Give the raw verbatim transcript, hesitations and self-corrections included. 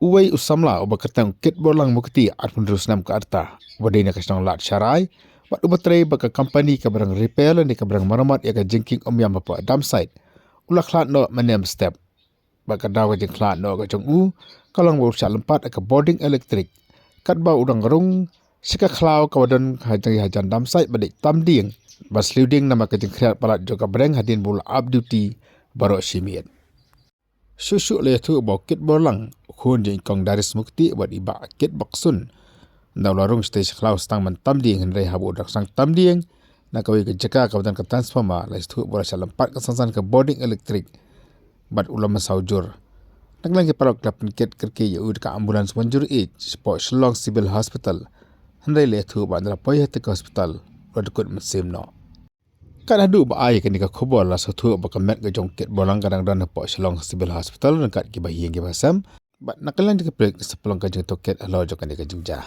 Uwei u samla uba kyrteng Kitborlang Mukti, arphew hynriew snem ka rta, uba dei na ka shnong Lad Sharai, bad uba trei bad ka company kaba dang repair lane kaba dang maramat ïa ka jingkieng umïam hapoh dump site, u la khlad noh mynne mynstep. Bad ka daw ka jingkhlad noh ka jong u ka long ba u la shah lympat ha ka bording elektrik, katba u dang rung sha ka khlaw kaba don ha jong, hajan dump site, ba dei tam dieng, ba sliu dieng namar ka jingkhriat palat jong ka bneng hadien ba u la ap duty baroh shi miet. Shuh shuh la ïathuh ba u Kitborlang, u khun jong i Kong Darius Mukti bad i Bah Kitbaksun, ynda u la rung shatei sha khlaw tang ban tam dieng, hynrei haba u dang sdang tam dieng na kawei ka jaka kaba don ka transformer, la ïathuh ba u la shah lympat ka san san ka bording elektrik bad u la mynsaw jur. Na ka liang ki paralok ki la pynkit kyrkieh ïa u da ka ambulance one zero eight shapoh Shillong Civil Hospital, hynrei la ïathuh ba ynda la poi ha katei ka hospital u la dkut mynsiem noh. Kat haduh ba ai ïa kane ka khubor la sngewthuh ba ka met ka jong u Kitborlang ka dang don hapoh Shillong Civil Hospital ryngkat kiba ïing kiba sem. Bad na ka liang jong ki paidbah, ngi sa pynlong ka jingtohkit halor jong kane ka jingjia.